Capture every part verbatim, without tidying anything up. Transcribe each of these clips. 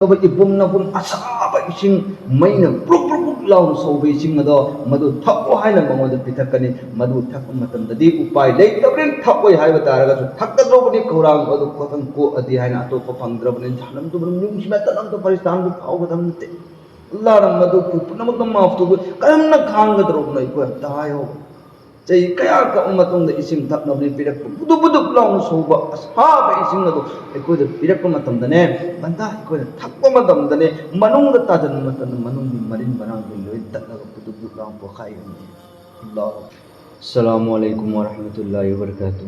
ꯏꯄꯨꯝ ꯅꯄꯨꯝ ꯑꯁꯥꯕ ꯏꯁꯤꯡ, ꯃꯩꯅ ꯄ꯭ꯔꯨꯛ ꯄ꯭ꯔꯨꯛ ꯄ꯭ꯔꯨꯛ ꯂꯥꯎꯅ ꯁꯧꯕ ꯏꯁꯤꯡ ꯑꯗꯣ ꯃꯗꯨ ꯊꯛꯑꯣ ꯍꯥꯏꯅ ꯃꯉꯣꯟꯗ ꯄꯤꯊꯛꯀꯅꯤ꯫ ꯃꯗꯨ ꯊꯛꯄ ꯃꯇꯝꯗꯗꯤ ꯎꯄꯥꯏ ꯂꯩꯇꯕꯅꯤꯅ ꯊꯛꯑꯣꯏ ꯍꯥꯏꯕ ꯇꯥꯔꯒꯁꯨ ꯊꯛꯀꯗꯧꯕꯅꯤ꯫ ꯈꯧꯔꯥꯡꯕ ꯑꯗꯨ ꯈꯛꯇꯪ ꯀꯣꯛꯑꯗꯤ ꯍꯥꯏꯅ ꯑꯇꯣꯞꯄ ꯐꯪꯗ꯭ꯔꯕꯅꯤ꯫ ꯖꯍꯟꯅꯝꯗꯨ ꯃꯅꯨꯡ ꯌꯨꯡꯁꯤ ꯃꯇꯝ ꯑꯃꯗ ꯐꯔꯤꯁꯇꯥꯟꯗꯨ ꯐꯥꯎꯒꯗꯕ ꯅꯠꯇꯦ꯫ ꯑꯜꯂꯥꯍꯅ ꯃꯗꯨ ꯄꯨꯝꯅꯃꯛꯇ ꯃꯥꯐ ꯇꯧꯕ꯫ ꯀꯔꯝꯅ ꯈꯥꯡꯒꯗꯧꯔꯕꯅꯣ ꯑꯩꯈꯣꯏ ꯑꯝꯇ ꯍꯥꯏꯌꯣ꯫ ꯆꯍꯤ ꯀꯌꯥ ꯀꯛꯑ ꯃꯇꯨꯡꯗ ꯏꯁꯤꯡ ꯊꯛꯅꯕꯅꯤ ꯄꯤꯔꯛꯄ, ꯕꯨꯗꯨꯞ ꯕꯨꯗꯨꯞ ꯂꯥꯎꯅ ꯁꯧꯕ ꯑꯁꯥꯕ ꯏꯁꯤꯡ ꯑꯗꯨ ꯑꯩꯈꯣꯏꯗ ꯄꯤꯔꯛꯄ ꯃꯇꯝꯗꯅꯦ, ꯕꯟꯗꯥ, ꯑꯩꯈꯣꯏꯅ ꯊꯛꯄ ꯃꯇꯝꯗꯅꯦ, ꯃꯅꯨꯡꯗ ꯇꯥꯁꯤꯟꯕ ꯃꯇꯝꯗ ꯃꯅꯨꯡꯒꯤ ꯃꯔꯤꯟ ꯃꯔꯥꯡꯁꯤꯡ ꯂꯣꯏ ꯇꯠꯂꯒ ꯕꯨꯗꯨꯞ ꯕꯨꯗꯨꯞ ꯂꯥꯎꯅ ꯄꯣꯈꯥꯏꯒꯅꯤ꯫ ꯑꯜꯂꯥꯍꯨ꯫ السلام عليكم ورحمة الله وبركاته.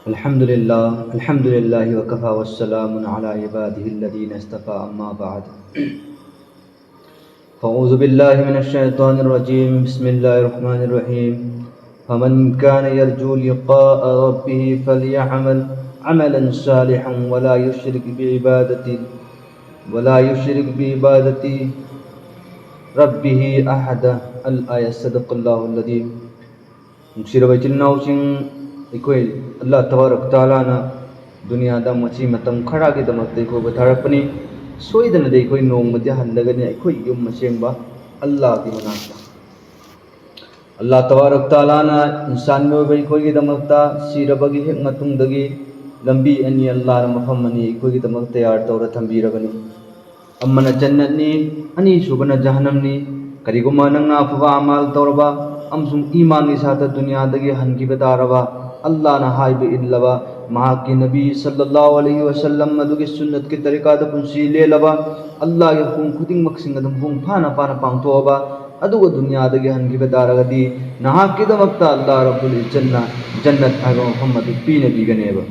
الحمد لله، الحمد لله وكفى والسلام على عباده الذين اصطفى، أما بعد. فأعوذ بالله من الشيطان الرجيم. بسم الله الرحمن الرحيم. فمن كان يرجو لقاء ربه فليعمل عملا صالحا ولا يشرك بعبادة، ولا يشرك بعبادة ربه أحدا. الآية. صدق الله العظيم. ꯅꯨꯡꯁꯤꯔꯕ ꯏꯆꯤꯜ ꯏꯅꯥꯎꯁꯤꯡ, ꯑꯩꯈꯣꯏ ꯑꯜꯂꯥꯍ ꯇꯕꯥꯔꯛ ꯇꯥꯂꯥꯅ ꯗꯨꯅꯤꯌꯥꯗ ꯃꯁꯤ ꯃꯇꯝ ꯈꯔꯒꯤꯗꯃꯛꯇ ꯑꯩꯈꯣꯏꯕꯨ ꯊꯥꯔꯛꯄꯅꯤ꯫ ꯁꯣꯏꯗꯅꯗꯤ ꯑꯩꯈꯣꯏ ꯅꯣꯡꯃꯗꯤ ꯍꯜꯂꯒꯅꯤ ꯑꯩꯈꯣꯏ ꯌꯨꯝ ꯑꯁꯦꯡꯕ ꯑꯜꯂꯥꯍꯒꯤ ꯃꯅꯥꯛꯇ꯫ ꯑꯜꯂꯥꯍ ꯇꯕꯥꯔꯛ ꯇꯥꯂꯥꯅ ꯏꯟꯁꯥꯟ ꯃꯤꯑꯣꯏꯕ ꯑꯩꯈꯣꯏꯒꯤꯗꯃꯛꯇ ꯁꯤꯔꯕꯒꯤ ꯍꯦꯛ ꯃꯇꯨꯡꯗꯒꯤ ꯂꯝꯕꯤ ꯑꯅꯤ, ꯑꯜꯂꯥꯍꯅ ꯃꯐꯝ ꯑꯅꯤ ꯑꯩꯈꯣꯏꯒꯤꯗꯃꯛ ꯇꯌꯥꯔ ꯇꯧꯔ ꯊꯝꯕꯤꯔꯕꯅꯤ꯫ ꯑꯃꯅ ꯖꯟꯅꯠꯅꯤ, ꯑꯅꯤꯁꯨꯕꯅ ꯖꯍꯟꯅꯝꯅꯤ꯫ ꯀꯔꯤꯒꯨꯝꯕ ꯅꯪꯅ ꯑꯐꯕ ꯑꯃꯥꯜ ꯇꯧꯔꯕ ꯑꯃꯁꯨꯡ ꯏꯃꯥꯟꯒꯤ ꯁꯥꯠꯇ ꯗꯨꯅꯤꯌꯥꯗꯒꯤ ꯍꯟꯈꯤꯕ ꯇꯥꯔꯕ, ꯑꯜꯂꯥꯍꯅ ꯍꯥꯏꯕ ꯏꯜꯂꯕ, ꯃꯍꯥꯛꯀꯤ ꯅꯕꯤ ꯁꯜꯂꯜꯂꯥꯍꯨ ꯑꯂꯩꯍꯤ ꯋꯁꯜꯂꯝ ꯑꯗꯨꯒꯤ ꯁꯨꯟꯅꯠꯀꯤ ꯇꯔꯤꯀꯥꯗ ꯄꯨꯟꯁꯤ ꯂꯦꯜꯂꯕ, ꯑꯜꯂꯥꯍꯒꯤ ꯍꯨꯀꯨꯝ ꯈꯨꯗꯤꯡꯃꯛꯁꯤꯡ ꯑꯗꯨ ꯃꯄꯨꯡ ꯐꯥꯅ ꯐꯥꯅ ꯄꯥꯡꯊꯣꯛꯑꯕ, ꯑꯗꯨꯒ ꯗꯨꯅꯤꯌꯥꯗꯒꯤ ꯍꯟꯈꯤꯕ ꯇꯥꯔꯒꯗꯤ ꯅꯍꯥꯛꯀꯤꯗꯃꯛꯇ ꯑꯜꯂꯥꯍ ꯔꯕꯨꯜ ꯏꯖꯠꯅ ꯖꯟꯅꯠ ꯍꯥꯏꯕ ꯃꯐꯝ ꯑꯗꯨ ꯄꯤꯅꯕꯤꯒꯅꯦꯕ꯫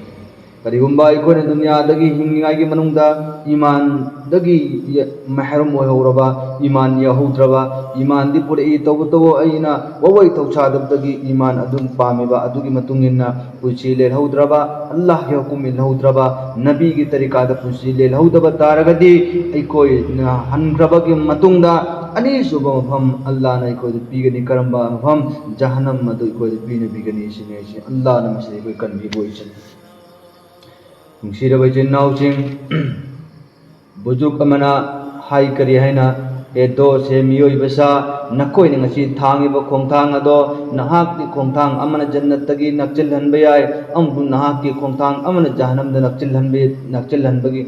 ꯀꯔꯤꯒꯨꯝꯕ ꯑꯩꯈꯣꯏꯅ ꯗꯨꯅꯤꯌꯥꯗꯒꯤ ꯍꯤꯡꯂꯤꯉꯩꯒꯤ ꯃꯅꯨꯡꯗ ꯏꯃꯥꯟꯗꯒꯤ ꯌ-, ꯃꯍꯔꯨꯝ ꯑꯣꯏꯍꯧꯔꯕ, ꯏꯃꯥꯟ ꯌꯥꯎꯍꯧꯗ꯭ꯔꯕ, ꯏꯃꯥꯟꯗꯤ ꯄꯨꯔꯛꯏ, ꯇꯧꯕꯇꯕꯨ ꯑꯩꯅ ꯋꯥꯋꯩ ꯊꯧꯁꯥꯗꯕꯗꯒꯤ ꯏꯃꯥꯟ ꯑꯗꯨ ꯄꯥꯝꯃꯤꯕ, ꯑꯗꯨꯒꯤ ꯃꯇꯨꯡ ꯏꯟꯅ ꯄꯨꯟꯁꯤ ꯂꯦꯜꯍꯧꯗ꯭ꯔꯕ, ꯑꯜꯂꯥꯍꯒꯤ ꯍꯨꯀꯨꯝ ꯏꯜꯍꯧꯗ꯭ꯔꯕ, ꯅꯕꯤꯒꯤ ꯇꯔꯤꯀꯥꯗ ꯄꯨꯟꯁꯤ ꯂꯦꯜꯍꯧꯗꯕ ꯇꯥꯔꯒꯗꯤ ꯑꯩꯈꯣꯏꯅ ꯍꯟꯈ꯭ꯔꯕꯒꯤ ꯃꯇꯨꯡꯗ ꯑꯅꯤꯁꯨꯕ ꯃꯐꯝ ꯑꯜꯂꯥꯍꯅ ꯑꯩꯈꯣꯏꯗ ꯄꯤꯒꯅꯤ꯫ ꯀꯔꯝꯕ ꯃꯐꯝ? ꯖꯍꯟꯅꯝ ꯑꯗꯨ ꯑꯩꯈꯣꯏꯗ ꯄꯤꯅꯕꯤꯒꯅꯤ ꯁꯤꯅꯤ ꯑꯩꯁꯦ꯫ ꯑꯜꯂꯥꯍꯅ ꯃꯁꯤꯗ ꯑꯩꯈꯣꯏ ꯀꯟꯕꯤꯕ ꯑꯣꯏꯁꯅꯨ꯫ ꯅꯨꯡꯁꯤꯔꯕ ꯏꯆꯤꯟ ꯏꯅꯥꯎꯁꯤꯡ, ꯕꯨꯖꯨꯛ ꯑꯃꯅ ꯍꯥꯏ ꯀꯔꯤ ꯍꯥꯏꯅ, "ꯑꯦ ꯗꯣꯁ, ꯍꯦ ꯃꯤꯑꯣꯏꯕ ꯁꯥ, ꯅꯈꯣꯏꯅ ꯉꯁꯤ ꯊꯥꯡꯉꯤꯕ ꯈꯣꯡꯊꯥꯡ ꯑꯗꯣ ꯅꯍꯥꯛꯀꯤ ꯈꯣꯡꯊꯥꯡ ꯑꯃꯅ ꯖꯟꯅꯠꯇꯒꯤ ꯅꯛꯁꯤꯜꯍꯟꯕ ꯌꯥꯏ, ꯑꯃꯁꯨꯡ ꯅꯍꯥꯛꯀꯤ ꯈꯣꯡꯊꯥꯡ ꯑꯃꯅ ꯖꯍꯅꯝꯗ ꯅꯛꯁꯤꯜꯍꯟꯕ, ꯅꯛꯁꯤꯜꯍꯟꯕꯒꯤ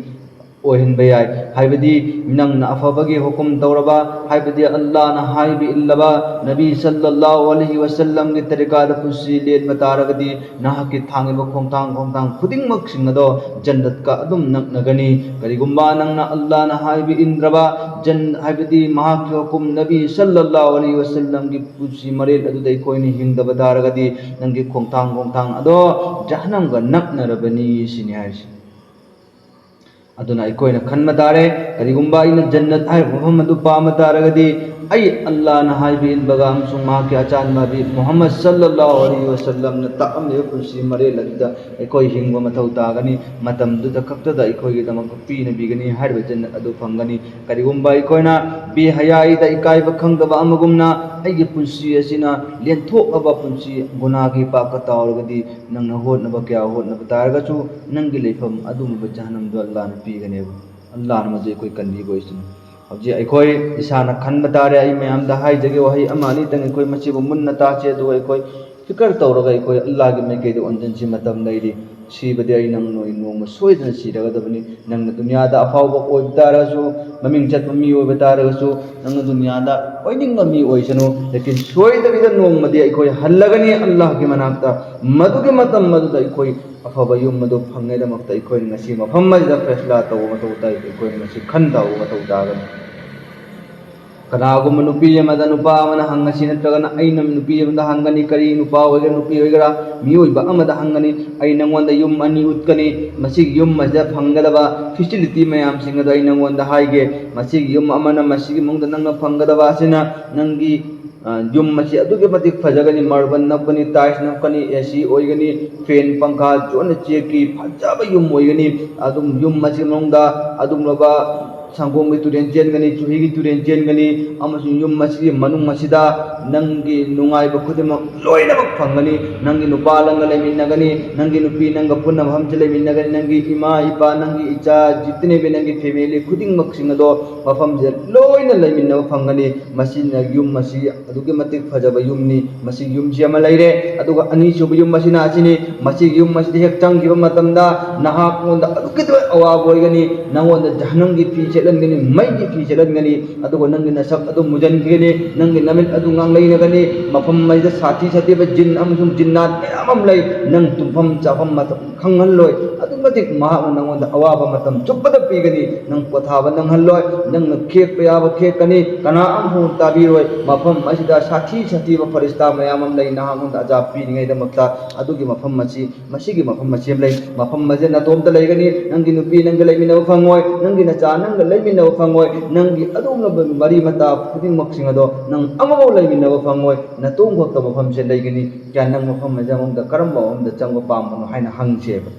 ꯑꯣꯏꯍꯟꯕ ꯌꯥꯏ"꯫ ꯍꯥꯏꯕꯗꯤ ꯅꯪꯅ ꯑꯐꯕꯒꯤ ꯍꯨꯀꯨꯝ ꯇꯧꯔꯕ, ꯍꯥꯏꯕꯗꯤ ꯑꯜꯂꯥꯍꯅ ꯍꯥꯏꯕ ꯏꯜꯂꯕ, ꯅꯕꯤ ꯁꯜꯂꯜꯂꯥꯍꯨ ꯑꯂꯩꯍꯤ ꯋꯁꯜꯂꯝꯒꯤ ꯇꯔꯤꯀꯥꯗ ꯄꯨꯟꯁꯤ ꯂꯦꯟꯕ ꯇꯥꯔꯒꯗꯤ, ꯅꯍꯥꯛꯀꯤ ꯊꯥꯡꯉꯤꯕ ꯈꯣꯡꯊꯥꯡ ꯈꯣꯡꯊꯥꯡ ꯈꯨꯗꯤꯡꯃꯛꯁꯤꯡ ꯑꯗꯣ ꯖꯟꯅꯠꯀ ꯑꯗꯨꯝ ꯅꯛꯅꯒꯅꯤ꯫ ꯀꯔꯤꯒꯨꯝꯕ ꯅꯪꯅ ꯑꯜꯂꯥꯍꯅ ꯍꯥꯏꯕ ꯏꯟꯗ꯭ꯔꯕ, ꯖꯟ-, ꯍꯥꯏꯕꯗꯤ ꯃꯍꯥꯛꯀꯤ ꯍꯨꯀꯨꯝ, ꯅꯕꯤ ꯁꯜꯂꯜꯂꯥꯍꯨ ꯑꯂꯩꯍꯤ ꯋꯁꯜꯂꯝꯒꯤ ꯄꯨꯟꯁꯤ ꯃꯔꯦꯜ ꯑꯗꯨꯗ ꯑꯩꯈꯣꯏꯅ ꯍꯤꯡꯗꯕ ꯇꯥꯔꯒꯗꯤ, ꯅꯪꯒꯤ ꯈꯣꯡꯊꯥꯡ ꯈꯣꯡꯊꯥꯡ ꯑꯗꯣ ꯖꯍꯅꯝꯒ ꯅꯛꯅꯔꯕꯅꯤ ꯁꯤꯅꯤ ꯍꯥꯏꯔꯤꯁꯤ꯫ ꯑꯗꯨꯅ ꯑꯩꯈꯣꯏꯅ ꯈꯟꯕ ꯇꯥꯔꯦ, ꯀꯔꯤꯒꯨꯝꯕ ꯑꯩꯅ ꯖꯟꯅꯠ ꯍꯥꯏꯔꯤꯕ ꯃꯐꯝ ꯑꯗꯨ ꯄꯥꯝꯕ ꯇꯥꯔꯒꯗꯤ, ꯑꯩ ꯑꯜꯂꯥꯍꯅ ꯍꯥꯏꯕ ꯏꯟꯕꯒ ꯑꯃꯁꯨꯡ ꯃꯍꯥꯛꯀꯤ ꯑꯆꯥꯟꯕ ꯍꯕꯤꯕ ꯃꯨꯍꯝꯃꯗ ꯁꯜꯂꯜꯂꯥꯍꯨ ꯑꯂꯩꯍꯤ ꯋꯁꯜꯂꯝꯅ ꯇꯥꯛꯂꯝꯂꯤꯕ ꯄꯨꯟꯁꯤ ꯃꯔꯦꯜ ꯑꯗꯨꯗ ꯑꯩꯈꯣꯏ ꯍꯤꯡꯕ ꯃꯊꯧ ꯇꯥꯒꯅꯤ꯫ ꯃꯇꯝꯗꯨꯗ ꯈꯛꯇꯗ ꯑꯩꯈꯣꯏꯒꯤꯗꯃꯛ ꯄꯤꯅꯕꯤꯒꯅꯤ ꯍꯥꯏꯔꯤꯕ ꯖꯟꯅꯠ ꯑꯗꯨ ꯐꯪꯒꯅꯤ꯫ ꯀꯔꯤꯒꯨꯝꯕ ꯑꯩꯈꯣꯏꯅ ꯕꯦꯍꯌꯥꯏꯗ ꯏꯀꯥꯏꯕ ꯈꯪꯗꯕ ꯑꯃꯒꯨꯝꯅ ꯑꯩꯒꯤ ꯄꯨꯟꯁꯤ ꯑꯁꯤꯅ ꯂꯦꯟꯊꯣꯛꯂꯕ ꯄꯨꯟꯁꯤ ꯒꯨꯅꯥꯒꯤ ꯄꯥꯞꯀ ꯇꯥꯎꯔꯒꯗꯤ, ꯅꯪꯅ ꯍꯣꯠꯅꯕ ꯀꯌꯥ ꯍꯣꯠꯅꯕ ꯇꯥꯔꯒꯁꯨ, ꯅꯪꯒꯤ ꯂꯩꯐꯝ ꯑꯗꯨꯒꯨꯝꯕ ꯖꯍꯅꯝꯗꯨ ꯑꯜꯂꯥꯍꯅ ꯄꯤꯒꯅꯦꯕ꯫ ꯑꯜꯂꯥꯍꯅ ꯃꯗꯨ ꯑꯩꯈꯣꯏ ꯀꯟꯕꯤꯕ ꯑꯣꯏꯁꯅꯨ꯫ ꯍꯧꯖꯤꯛ ꯑꯩꯈꯣꯏ ꯏꯁꯥꯅ ꯈꯟꯕ ꯇꯥꯔꯦ꯫ ꯑꯩ ꯃꯌꯥꯝꯗ ꯍꯥꯏꯖꯒꯦ ꯋꯥꯍꯩ ꯑꯃ ꯑꯅꯤꯇꯪ, ꯑꯩꯈꯣꯏ ꯃꯁꯤꯕꯨ ꯃꯨꯟꯅ ꯇꯥꯁꯤ, ꯑꯗꯨꯒ ꯑꯩꯈꯣꯏ ꯐꯤꯀꯔ ꯇꯧꯔꯒ ꯑꯩꯈꯣꯏ ꯑꯜꯂꯥꯍꯒꯤ ꯃꯥꯏꯀꯩꯗ ꯑꯣꯟꯁꯤꯟꯁꯤ꯫ ꯃꯇꯝ ꯂꯩꯔꯤ꯫ ꯁꯤꯕꯗꯤ ꯑꯩ ꯅꯪ ꯅꯣꯏ ꯅꯣꯡꯃ ꯁꯣꯏꯗꯅ ꯁꯤꯔꯒꯗꯕꯅꯤ꯫ ꯅꯪꯅ ꯗꯨꯅꯤꯌꯥꯗ ꯑꯐꯥꯎꯕ ꯑꯣꯏꯕ ꯇꯥꯔꯒꯁꯨ, ꯃꯃꯤꯡ ꯆꯠꯄ ꯃꯤ ꯑꯣꯏꯕ ꯇꯥꯔꯒꯁꯨ, ꯅꯪꯅ ꯗꯨꯅꯤꯌꯥꯗ ꯑꯣꯏꯅꯤꯡꯕ ꯃꯤ ꯑꯣꯏꯁꯅꯨ, ꯂꯦꯀꯤꯟ ꯁꯣꯏꯗꯕꯤꯗ ꯅꯣꯡꯃꯗꯤ ꯑꯩꯈꯣꯏ ꯍꯜꯂꯒꯅꯤ ꯑꯜꯂꯥꯍꯒꯤ ꯃꯅꯥꯛꯇ꯫ ꯃꯗꯨꯒꯤ ꯃꯇꯝ ꯑꯗꯨꯗ ꯑꯩꯈꯣꯏ ꯑꯐꯕ ꯌꯨꯝ ꯑꯗꯨ ꯐꯪꯅꯤꯡꯉꯥꯏꯗꯃꯛꯇ ꯑꯩꯈꯣꯏꯅ ꯉꯁꯤ ꯃꯐꯝ ꯑꯁꯤꯗ ꯐꯦꯁꯂꯥ ꯇꯧꯕ ꯃꯊꯧ ꯇꯥꯏ, ꯑꯩꯈꯣꯏꯅ ꯉꯁꯤ ꯈꯟꯊꯕ ꯃꯊꯧ ꯇꯥꯒꯅꯤ꯫ ꯀꯅꯥꯒꯨꯝꯕ ꯅꯨꯄꯤ ꯑꯃꯗ ꯅꯨꯄꯥ ꯑꯃꯅ ꯍꯪꯉꯁꯤ, ꯅꯠꯇ꯭ꯔꯒꯅ ꯑꯩꯅ ꯅꯨꯄꯤ ꯑꯃꯗ ꯍꯪꯒꯅꯤ, ꯀꯔꯤ ꯅꯨꯄꯥ ꯑꯣꯏꯒꯦꯔꯥ ꯅꯨꯄꯤ ꯑꯣꯏꯒꯦꯔꯥ, ꯃꯤꯑꯣꯏꯕ ꯑꯃꯗ ꯍꯪꯒꯅꯤ, "ꯑꯩ ꯅꯪꯉꯣꯟꯗ ꯌꯨꯝ ꯑꯅꯤ ꯎꯠꯀꯅꯤ, ꯃꯁꯤꯒꯤ ꯌꯨꯝ ꯑꯁꯤꯗ ꯐꯪꯒꯗꯕ ꯐꯦꯁꯤꯂꯤꯇꯤ ꯃꯌꯥꯝꯁꯤꯡ ꯑꯗꯣ ꯑꯩ ꯅꯪꯉꯣꯟꯗ ꯍꯥꯏꯒꯦ꯫ ꯃꯁꯤꯒꯤ ꯌꯨꯝ ꯑꯃꯅ ꯃꯁꯤꯒꯤ ꯃꯅꯨꯡꯗ ꯅꯪꯅ ꯐꯪꯒꯗꯕ ꯑꯁꯤꯅ ꯅꯪꯒꯤ, ꯑ, ꯌꯨꯝ ꯑꯁꯤ ꯑꯗꯨꯛꯀꯤ ꯃꯇꯤꯛ ꯐꯖꯒꯅꯤ, ꯃꯥꯔꯕꯜ ꯅꯞꯀꯅꯤ, ꯇꯥꯏꯜꯁ ꯅꯞꯀꯅꯤ, ꯑꯦ ꯁꯤ ꯑꯣꯏꯒꯅꯤ, ꯐꯦꯟ, ꯄꯪꯈꯥ, ꯖꯣꯟꯅ ꯆꯦꯛꯀꯤ ꯐꯖꯕ ꯌꯨꯝ ꯑꯣꯏꯒꯅꯤ꯫ ꯑꯗꯨꯝ ꯌꯨꯝ ꯑꯁꯤꯒꯤ ꯃꯅꯨꯡꯗ ꯑꯗꯨꯒꯨꯝꯂꯕ ꯁꯪꯒꯣꯝꯒꯤ ꯇꯨꯔꯦꯟ ꯆꯦꯟꯒꯅꯤ, ꯆꯨꯍꯤꯒꯤ ꯇꯨꯔꯦꯟ ꯆꯦꯟꯒꯅꯤ, ꯑꯃꯁꯨꯡ ꯌꯨꯝ ꯑꯁꯤꯒꯤ ꯃꯅꯨꯡ ꯑꯁꯤꯗ ꯅꯪꯒꯤ ꯅꯨꯡꯉꯥꯏꯕ ꯈꯨꯗꯤꯡꯃꯛ ꯂꯣꯏꯅꯃꯛ ꯐꯪꯒꯅꯤ꯫ ꯅꯪꯒꯤ ꯅꯨꯄꯥ ꯅꯪꯒ ꯂꯩꯃꯤꯟꯅꯒꯅꯤ, ꯅꯪꯒꯤ ꯅꯨꯄꯤ ꯅꯪꯒ ꯄꯨꯟꯅ ꯃꯐꯝꯁꯤꯗ ꯂꯩꯃꯤꯟꯅꯒꯅꯤ, ꯅꯪꯒꯤ ꯏꯃꯥ ꯏꯄꯥ, ꯅꯪꯒꯤ ꯏꯆꯥ, ꯖꯤꯇꯅꯦꯕꯤ ꯅꯪꯒꯤ ꯐꯦꯃꯤꯂꯤ ꯈꯨꯗꯤꯡꯃꯛꯁꯤꯡ ꯑꯗꯣ ꯃꯐꯝꯁꯤꯗ ꯂꯣꯏꯅ ꯂꯩꯃꯤꯟꯅꯕ ꯐꯪꯒꯅꯤ꯫ ꯃꯁꯤꯅ ꯌꯨꯝ ꯑꯁꯤ ꯑꯗꯨꯛꯀꯤ ꯃꯇꯤꯛ ꯐꯖꯕ ꯌꯨꯝꯅꯤ꯫ ꯃꯁꯤꯒꯤ ꯌꯨꯝꯁꯤ ꯑꯃ ꯂꯩꯔꯦ꯫ ꯑꯗꯨꯒ ꯑꯅꯤꯁꯨꯕ ꯌꯨꯝ ꯑꯁꯤꯅ ꯑꯁꯤꯅꯤ꯫ ꯃꯁꯤꯒꯤ ꯌꯨꯝ ꯑꯁꯤꯗ ꯍꯦꯛ ꯆꯪꯈꯤꯕ ꯃꯇꯝꯗ ꯅꯍꯥꯛꯉꯣꯟꯗ ꯑꯗꯨꯛꯀꯤ ꯃꯇꯤꯛ ꯑꯋꯥꯕ ꯑꯣꯏꯒꯅꯤ꯫ ꯅꯪꯉꯣꯟꯗ ꯖꯍꯅꯝꯒꯤ ꯐꯤ ꯁꯦꯠꯍꯟꯒꯅꯤ, ꯃꯩꯒꯤ ꯐꯤ ꯁꯦꯠꯍꯟꯒꯅꯤ꯫ ꯑꯗꯨꯒ ꯅꯪꯒꯤ ꯅꯁꯛ ꯑꯗꯨ ꯃꯨꯖꯟꯈꯤꯒꯅꯤ, ꯅꯪꯒꯤ ꯅꯃꯤꯠ ꯑꯗꯨ ꯉꯥꯡꯂꯩꯅꯒꯅꯤ꯫ ꯃꯐꯝ ꯑꯁꯤꯗ ꯁꯥꯊꯤ ꯁꯥꯊꯤꯕ ꯖꯤꯟ ꯑꯃꯁꯨꯡ ꯖꯤꯟꯅꯥꯠ ꯃꯌꯥꯝ ꯑꯃ ꯂꯩ꯫ ꯅꯪ ꯇꯨꯝꯐꯝ ꯆꯥꯐꯝ ꯃꯇꯝ ꯈꯪꯍꯜꯂꯣꯏ꯫ ꯑꯗꯨꯛꯀꯤ ꯃꯇꯤꯛ ꯃꯍꯥꯛꯅ ꯅꯪꯉꯣꯟꯗ ꯑꯋꯥꯕ ꯃꯇꯝ ꯆꯨꯞꯄꯗ ꯄꯤꯒꯅꯤ꯫ ꯅꯪ ꯄꯣꯊꯥꯕ ꯅꯪꯍꯜꯂꯣꯏ꯫ ꯅꯪꯅ ꯈꯦꯛꯄ ꯌꯥꯕ ꯈꯦꯛꯀꯅꯤ꯫ ꯀꯅꯥ ꯑꯃꯐꯥꯎ ꯇꯥꯕꯤꯔꯣꯏ꯫ ꯃꯐꯝ ꯑꯁꯤꯗ ꯁꯥꯊꯤ ꯁꯥꯊꯤꯕ ꯐꯔꯤꯁꯇꯥ ꯃꯌꯥꯝ ꯑꯃ ꯂꯩ ꯅꯍꯥꯛꯉꯣꯟꯗ ꯑꯖꯥꯕ ꯄꯤꯅꯤꯡꯉꯥꯏꯗꯃꯛꯇ꯫ ꯑꯗꯨꯒꯤ ꯃꯐꯝ ꯑꯁꯤ, ꯃꯁꯤꯒꯤ ꯃꯐꯝ ꯑꯁꯤ ꯑꯃ ꯂꯩ꯫ ꯃꯐꯝ ꯑꯁꯤꯗ ꯅꯇꯣꯝꯇ ꯂꯩꯒꯅꯤ꯫ ꯅꯪꯒꯤ ꯅꯨꯄꯤ ꯅꯪꯒ ꯂꯩꯃꯤꯟꯅꯕ ꯐꯪꯉꯣꯏ꯫ ꯅꯪꯒꯤ ꯅꯆꯥ ꯅꯪꯒ ꯂꯩꯃꯤꯟꯅꯕ ꯐꯪꯉꯣꯏ꯫ ꯅꯪꯒꯤ ꯑꯗꯨꯒꯨꯝꯂꯕ ꯃꯔꯤ ꯃꯇꯥ ꯈꯨꯗꯤꯡꯃꯛꯁꯤꯡ ꯑꯗꯣ ꯅꯪ ꯑꯃꯐꯥꯎ ꯂꯩꯃꯤꯟꯅꯕ ꯐꯪꯉꯣꯏ꯫ ꯅꯇꯣꯝ ꯈꯛꯇ ꯃꯐꯝꯁꯦ ꯂꯩꯒꯅꯤ꯫ ꯀꯌꯥ ꯅꯪ ꯃꯐꯝ ꯑꯁꯤꯗ ꯃꯅꯨꯡꯗ ꯀꯔꯝꯕ ꯃꯐꯝꯗ ꯆꯪꯕ ꯄꯥꯝꯕꯅꯣ ꯍꯥꯏꯅ ꯍꯪꯁꯦꯕ꯫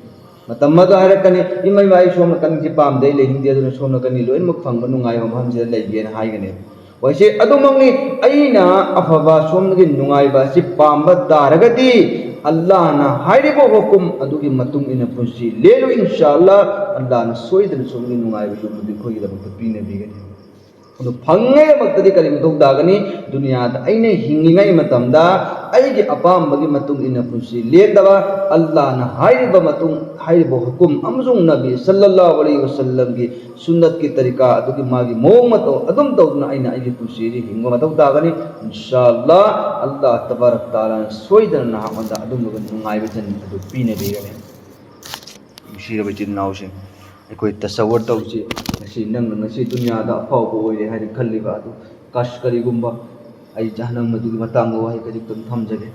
ꯃꯇꯝ ꯑꯗꯨ ꯍꯥꯏꯔꯛꯀꯅꯤ, "ꯏꯃꯩꯃ, ꯑꯩ ꯁꯣꯝ ꯅꯥꯀꯟꯒꯤ ꯄꯥꯝꯗꯦ, ꯑꯩ ꯂꯩꯅꯤꯡꯗꯦ, ꯑꯗꯨꯅ ꯁꯣꯝ ꯅꯥꯀꯟꯒꯤ ꯂꯣꯏꯅꯃꯛ ꯐꯪꯕ ꯅꯨꯡꯉꯥꯏꯕ ꯃꯐꯝꯁꯤꯗ ꯂꯩꯒꯦꯅ" ꯍꯥꯏꯒꯅꯦꯕ꯫ ꯍꯣꯏꯁꯦ, ꯑꯗꯨꯃꯛꯅꯤ꯫ ꯑꯩꯅ ꯑꯐꯕ ꯁꯣꯝꯗꯒꯤ ꯅꯨꯡꯉꯥꯏꯕ ꯑꯁꯤ ꯄꯥꯝꯕ ꯇꯥꯔꯒꯗꯤ, ꯑꯜꯂꯥꯍꯅ ꯍꯥꯏꯔꯤꯕ ꯍꯨꯀꯨꯝ ꯑꯗꯨꯒꯤ ꯃꯇꯨꯡ ꯏꯟꯅ ꯄꯨꯟꯁꯤ ꯂꯦꯜꯂꯨ, ꯏꯟꯁꯥ ꯑꯜꯂꯥꯍ, ꯑꯜꯂꯥꯍꯅ ꯁꯣꯏꯗꯅ ꯁꯣꯝꯒꯤ ꯅꯨꯡꯉꯥꯏꯕ ꯌꯨꯝ ꯑꯗꯨ ꯑꯩꯈꯣꯏꯒꯤꯗꯃꯛꯇ ꯄꯤꯅꯕꯤꯒꯅꯤ꯫ ꯑꯗꯨ ꯐꯪꯉꯤꯉꯩꯗꯃꯛꯇꯗꯤ ꯀꯔꯤ ꯃꯊꯧ ꯇꯥꯒꯅꯤ? ꯗꯨꯅꯤꯌꯥꯗ ꯑꯩꯅ ꯍꯤꯡꯉꯤꯉꯩ ꯃꯇꯝꯗ ꯑꯩꯒꯤ ꯑꯄꯥꯝꯕꯒꯤ ꯃꯇꯨꯡ ꯏꯟꯅ ꯄꯨꯟꯁꯤ ꯂꯦꯟꯗꯕ, ꯑꯜꯂꯥꯍꯅ ꯍꯥꯏꯔꯤꯕ ꯃꯇꯨꯡ, ꯍꯥꯏꯔꯤꯕ ꯍꯨꯀꯨꯝ ꯑꯃꯁꯨꯡ ꯅꯕꯤ ꯁꯜꯂꯜꯂꯥꯍꯨ ꯑꯂꯩꯍꯤ ꯋꯁꯜꯂꯝꯒꯤ ꯁꯨꯟꯅꯠꯀꯤ ꯇꯔꯤꯀꯥ ꯑꯗꯨꯒꯤ ꯃꯥꯒꯤ ꯃꯑꯣꯡ ꯃꯇꯧ ꯑꯗꯨꯝ ꯇꯧꯗꯨꯅ ꯑꯩꯅ ꯑꯩꯒꯤ ꯄꯨꯟꯁꯤ ꯑꯁꯤ ꯍꯤꯡꯕ ꯃꯊꯧ ꯇꯥꯒꯅꯤ꯫ ꯏꯟꯁꯥ ꯑꯜꯂꯥꯍ, ꯑꯜꯂꯥꯍ ꯇꯕꯥꯔꯛ ꯇꯥꯂꯥꯅ ꯁꯣꯏꯗꯅ ꯅꯍꯥꯛꯉꯣꯟꯗ ꯑꯗꯨꯝꯕ ꯅꯨꯡꯉꯥꯏꯕ ꯖꯟꯅꯠ ꯑꯗꯨ ꯄꯤꯅꯕꯤꯒꯅꯤ꯫ ꯅꯨꯡꯁꯤꯔꯕ ꯏꯆꯤꯟ ꯏꯅꯥꯎꯁꯤꯡ, ꯑꯩꯈꯣꯏ ꯇꯁꯋꯔ ꯇꯧꯁꯤ꯫ ꯉꯁꯤ ꯅꯪꯅ ꯉꯁꯤ ꯗꯨꯅꯤꯌꯥꯗ ꯑꯐꯥꯎꯕ ꯑꯣꯏꯔꯦ ꯍꯥꯏꯅ ꯈꯜꯂꯤꯕ ꯑꯗꯨ, ꯀꯥꯁ ꯀꯔꯤꯒꯨꯝꯕ ꯑꯩ ꯖꯍꯅꯝ ꯑꯗꯨꯒꯤ ꯃꯇꯥꯡꯗ ꯋꯥꯍꯩ ꯈꯖꯤꯛꯇꯪ ꯊꯝꯖꯒꯦ꯫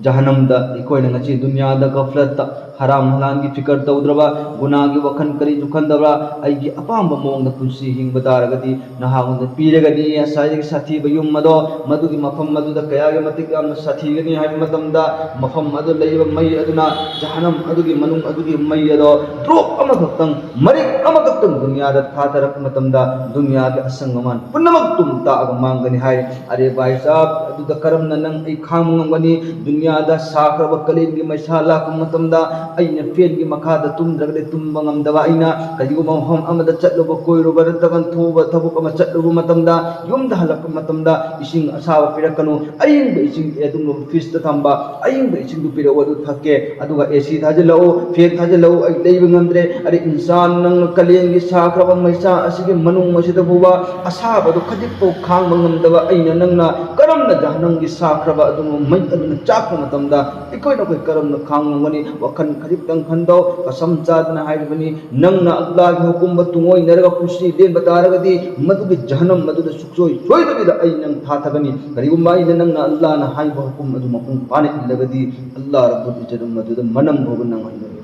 ꯖꯍꯅꯝꯗ ꯑꯩꯈꯣꯏꯅ ꯉꯁꯤ ꯗꯨꯅꯤꯌꯥꯗ ꯒꯐꯂꯠꯇ ꯍꯔꯥꯝ ꯍꯂꯥꯜꯒꯤ ꯐꯤꯀꯔ ꯇꯧꯗ꯭ꯔꯕ, ꯒꯨꯅꯥꯒꯤ ꯋꯥꯈꯜ ꯀꯔꯤꯁꯨ ꯈꯟꯗꯕ, ꯑꯩꯒꯤ ꯑꯄꯥꯝꯕ ꯃꯑꯣꯡꯗ ꯄꯨꯟꯁꯤ ꯍꯤꯡꯕ ꯇꯥꯔꯒꯗꯤ, ꯅꯍꯥꯛꯉꯣꯟꯗ ꯄꯤꯔꯒꯅꯤ ꯉꯁꯥꯏꯗꯒꯤ ꯁꯥꯊꯤꯕ ꯌꯨꯝ ꯑꯗꯣ, ꯃꯗꯨꯒꯤ ꯃꯐꯝ ꯑꯗꯨꯗ ꯀꯌꯥꯒꯤ ꯃꯇꯤꯛ ꯌꯥꯝꯅ ꯁꯥꯊꯤꯒꯅꯤ ꯍꯥꯏꯕ ꯃꯇꯝꯗ, ꯃꯐꯝ ꯑꯗꯨ ꯂꯩꯔꯤꯕ ꯃꯩ ꯑꯗꯨꯅ, ꯖꯍꯅꯝ ꯑꯗꯨꯒꯤ ꯃꯅꯨꯡ ꯑꯗꯨꯒꯤ ꯃꯩ ꯑꯗꯣ drop ꯑꯃꯈꯛꯇꯪ, ꯃꯔꯤꯛ ꯑꯃꯈꯛꯇꯪ ꯗꯨꯅꯤꯌꯥꯗ ꯊꯥꯊꯔꯛꯄ ꯃꯇꯝꯗ, ꯗꯨꯅꯤꯌꯥꯒꯤ ꯑꯁꯪ ꯑꯃꯥꯟ ꯄꯨꯝꯅꯃꯛ ꯇꯨꯝ ꯇꯥꯛꯑꯒ ꯃꯥꯡꯒꯅꯤ ꯍꯥꯏ꯫ ꯑꯔꯦ ꯚꯥꯏ ꯁꯥꯍꯕ, ꯑꯗꯨꯗ ꯀꯔꯝꯅ ꯅꯪ ꯑꯩ ꯈꯥꯡꯕ ꯉꯝꯒꯅꯤ? ꯗꯨꯅꯤꯌꯥꯗ ꯁꯥꯈ꯭ꯔꯕ ꯀꯥꯂꯦꯟꯒꯤ ꯃꯩꯁꯥ ꯂꯥꯛꯄ ꯃꯇꯝꯗ, ꯑꯩꯅ ꯐꯦꯟꯒꯤ ꯃꯈꯥꯗ ꯇꯨꯝꯗ꯭ꯔꯒꯗꯤ ꯇꯨꯝꯕ ꯉꯝꯗꯕ ꯑꯩꯅ, ꯀꯔꯤꯒꯨꯝꯕ ꯃꯐꯝ ꯑꯃꯗ ꯆꯠꯂꯨꯕ, ꯀꯣꯏꯔꯨꯕ ꯅꯠꯇ꯭ꯔꯒ ꯊꯣꯛꯎꯕ ꯊꯕꯛ ꯑꯃ ꯆꯠꯂꯨꯕ ꯃꯇꯝꯗ, ꯌꯨꯝꯗ ꯍꯜꯂꯛꯄ ꯃꯇꯝꯗ ꯏꯁꯤꯡ ꯑꯁꯥꯕ ꯄꯤꯔꯛꯀꯅꯨ, ꯑꯏꯪꯕ ꯏꯁꯤꯡ ꯑꯗꯨꯒꯨꯝꯂꯕ ꯐ꯭ꯔꯤꯖꯇ ꯊꯝꯕ ꯑꯏꯪꯕ ꯏꯁꯤꯡꯗꯨ ꯄꯤꯔꯛꯎ, ꯑꯗꯨ ꯊꯛꯀꯦ꯫ ꯑꯗꯨꯒ AC ꯊꯥꯖꯤꯜꯂꯛꯎ, ꯐꯦꯟ ꯊꯥꯖꯤꯜꯂꯛꯎ, ꯑꯩ ꯂꯩꯕ ꯉꯝꯗ꯭ꯔꯦ꯫ ꯑꯔꯦ ꯏꯟꯁꯥꯟ, ꯅꯪꯅ ꯀꯥꯂꯦꯟꯒꯤ ꯁꯥꯈ꯭ꯔꯕ ꯃꯩꯁꯥ ꯑꯁꯤꯒꯤ ꯃꯅꯨꯡ ꯑꯁꯤꯗ ꯐꯥꯎꯕ ꯑꯁꯥꯕꯗꯨ ꯈꯖꯤꯛꯐꯥꯎ ꯈꯥꯡꯕ ꯉꯝꯗꯕ ꯑꯩꯅ ꯅꯪꯅ ꯀꯔꯝꯅ ꯖꯍꯅꯝꯒꯤ ꯁꯥꯈ꯭ꯔꯕ ꯑꯗꯨꯒꯨꯝꯕ ꯃꯩ ꯑꯗꯨꯅ ꯆꯥꯛꯄ ꯃꯇꯝꯗ ꯑꯩꯈꯣꯏꯅ ꯑꯩꯈꯣꯏ ꯀꯔꯝꯅ ꯈꯥꯡꯕ ꯉꯝꯒꯅꯤ? ꯋꯥꯈꯜ ꯈꯖꯤꯛꯇꯪ ꯈꯟꯗꯧ꯫ ꯀꯁꯝ ꯆꯥꯗꯅ ꯍꯥꯏꯔꯤꯕꯅꯤ, ꯅꯪꯅ ꯑꯜꯂꯥꯍꯒꯤ ꯍꯨꯀꯨꯝꯕ ꯇꯨꯡꯑꯣꯏꯅꯔꯒ ꯄꯨꯟꯁꯤ ꯂꯦꯟꯕ ꯇꯥꯔꯒꯗꯤ, ꯃꯗꯨꯒꯤ ꯖꯍꯅꯝ ꯑꯗꯨꯗ ꯁꯨꯡꯁꯣꯏ ꯁꯣꯏꯗꯕꯤꯗ ꯑꯩ ꯅꯪ ꯊꯥꯊꯒꯅꯤ꯫ ꯀꯔꯤꯒꯨꯝꯕ ꯑꯩꯅ ꯅꯪꯅ ꯑꯜꯂꯥꯍꯅ ꯍꯥꯏꯕ ꯍꯨꯀꯨꯝ ꯑꯗꯨ ꯃꯄꯨꯡ ꯐꯥꯅ ꯏꯜꯂꯒꯗꯤ, ꯑꯜꯂꯥꯍ ꯔꯕꯨꯜ ꯏꯖꯠ ꯑꯗꯨ ꯃꯗꯨꯗ ꯃꯅꯝ ꯐꯥꯎꯕ ꯅꯪꯍꯜꯂꯣꯏ꯫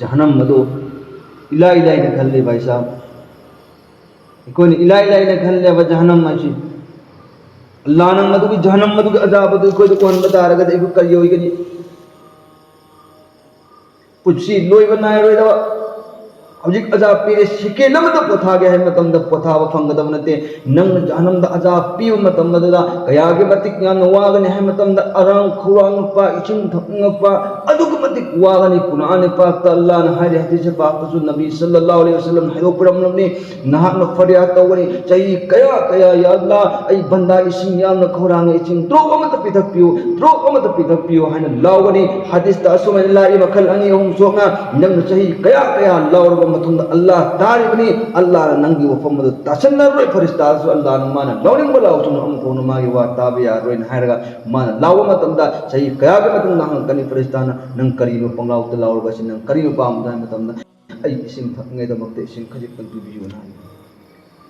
ꯖꯍꯅꯝ ꯑꯗꯨ ꯏꯂꯥꯏ ꯂꯥꯏꯅ ꯈꯜꯂꯤ, ꯚꯥꯏ ꯁꯥꯍꯕ꯫ ꯑꯩꯈꯣꯏꯅ ꯏꯂꯥꯏ ꯂꯥꯏꯅ ꯈꯜꯂꯦꯕ ꯖꯍꯅꯝ ꯍꯥꯏꯁꯤ꯫ ꯑꯜꯂꯥꯍꯅ ꯃꯗꯨꯒꯤ ꯖꯍꯅꯝ ꯑꯗꯨꯒꯤ ꯑꯖꯥꯕ ꯑꯗꯨ ꯑꯩꯈꯣꯏꯗ ꯑꯣꯏꯍꯟꯕ ꯇꯥꯔꯒꯗꯤ ꯑꯩꯈꯣꯏ ꯀꯔꯤ ꯑꯣꯏꯒꯅꯤ? ꯄꯨꯟꯁꯤ ꯂꯣꯏꯕ ꯅꯥꯏꯔꯣꯏꯗꯕ꯫ ꯍꯧꯖꯤꯛ ꯑꯖꯥꯕ ꯄꯤꯔꯦ, ꯁꯦꯀꯦꯟ ꯑꯃꯗ ꯄꯣꯊꯥꯒꯦ ꯍꯥꯏꯕ ꯃꯇꯝꯗ ꯄꯣꯊꯥꯕ ꯐꯪꯒꯗꯕ ꯅꯠꯇꯦ꯫ ꯅꯪꯅ ꯖꯍꯅꯝꯗ ꯑꯖꯥꯕ ꯄꯤꯕ ꯃꯇꯝ ꯑꯗꯨꯗ ꯀꯌꯥꯒꯤ ꯃꯇꯤꯛ ꯌꯥꯝꯅ ꯋꯥꯒꯅꯤ ꯍꯥꯏꯕ ꯃꯇꯝꯗ, ꯑꯔꯥꯡ ꯈꯧꯔꯥꯡꯉꯛꯄ, ꯏꯁꯤꯡ ꯊꯛꯅꯤꯡꯉꯛꯄ, ꯑꯗꯨꯛꯀꯤ ꯃꯇꯤꯛ ꯋꯥꯒꯅꯤ꯫ ꯀꯨꯔꯥꯟ ꯄꯥꯛꯇ ꯑꯜꯂꯥꯍꯅ ꯍꯥꯏꯔꯤ, ꯍꯗꯤꯁ ꯄꯥꯛꯇꯁꯨ ꯅꯕꯤ ꯁꯜꯂꯜꯂꯥꯍꯨ ꯑꯂꯩꯍꯤ ꯋꯁꯜꯂꯝ ꯍꯥꯏꯗꯣꯛꯄꯤꯔꯝꯂꯕꯅꯤ꯫ ꯅꯍꯥꯛꯅ ꯐꯔꯤꯌꯥꯗ ꯇꯧꯒꯅꯤ, "ꯆꯍꯤ ꯀꯌꯥ ꯀꯌꯥ, ꯌꯥ ꯑꯜꯂꯥꯍ, ꯑꯩ ꯕꯟꯗꯥ ꯏꯁꯤꯡ ꯌꯥꯝꯅ ꯈꯧꯔꯥꯡꯉꯦ, ꯏꯁꯤꯡ drop ꯑꯃꯇ ꯄꯤꯊꯛꯄꯤꯌꯨ, drop ꯑꯃꯇ ꯄꯤꯊꯛꯄꯤꯌꯨ" ꯍꯥꯏꯅ ꯂꯥꯎꯒꯅꯤ꯫ ꯍꯗꯤꯁꯇ ꯑꯁꯨꯃꯥꯏꯅ ꯂꯥꯛꯏ, ꯃꯈꯜ ꯑꯅꯤ ꯑꯍꯨꯝ ꯊꯣꯛꯅ, ꯅꯪꯅ ꯆꯍꯤ ꯀꯌꯥ ꯀꯌꯥ ꯂꯥꯎꯔꯕ ꯃꯇꯨꯡꯗ ꯑꯜꯂꯥꯍ ꯇꯥꯔꯤꯕꯅꯤ, ꯑꯜꯂꯥꯍꯅ ꯅꯪꯒꯤ ꯋꯥꯐꯝ ꯑꯗꯨ ꯇꯥꯁꯟꯅꯔꯣꯏ꯫ ꯐꯔꯤꯁꯇꯥꯁꯨ ꯑꯜꯂꯥꯍꯅ ꯃꯥꯅ ꯂꯥꯎꯅꯤꯡꯕ ꯂꯥꯎꯁꯅꯨ, ꯑꯃꯐꯥꯎꯅ ꯃꯥꯒꯤ ꯋꯥ ꯇꯥꯕ ꯌꯥꯔꯣꯏꯅ ꯍꯥꯏꯔꯒ, ꯃꯥꯅ ꯂꯥꯎꯕ ꯃꯇꯝꯗ ꯆꯍꯤ ꯀꯌꯥꯒꯤ ꯃꯇꯨꯡꯗ ꯍꯪꯉꯛꯀꯅꯤ ꯐꯔꯤꯁꯇꯥꯅ, "ꯅꯪ ꯀꯔꯤꯅꯣ ꯄꯪꯂꯥꯎꯗ ꯂꯥꯎꯔꯒ ꯑꯁꯤ? ꯅꯪ ꯀꯔꯤꯅꯣ ꯄꯥꯝꯕꯗꯣ?" ꯍꯥꯏꯕ ꯃꯇꯝꯗ, "ꯑꯩ ꯏꯁꯤꯡ ꯊꯛꯅꯤꯡꯉꯥꯏꯗꯃꯛꯇ ꯏꯁꯤꯡ ꯈꯖꯤꯛꯇꯪ ꯄꯤꯕꯤꯌꯨꯅ" ꯍꯥꯏ꯫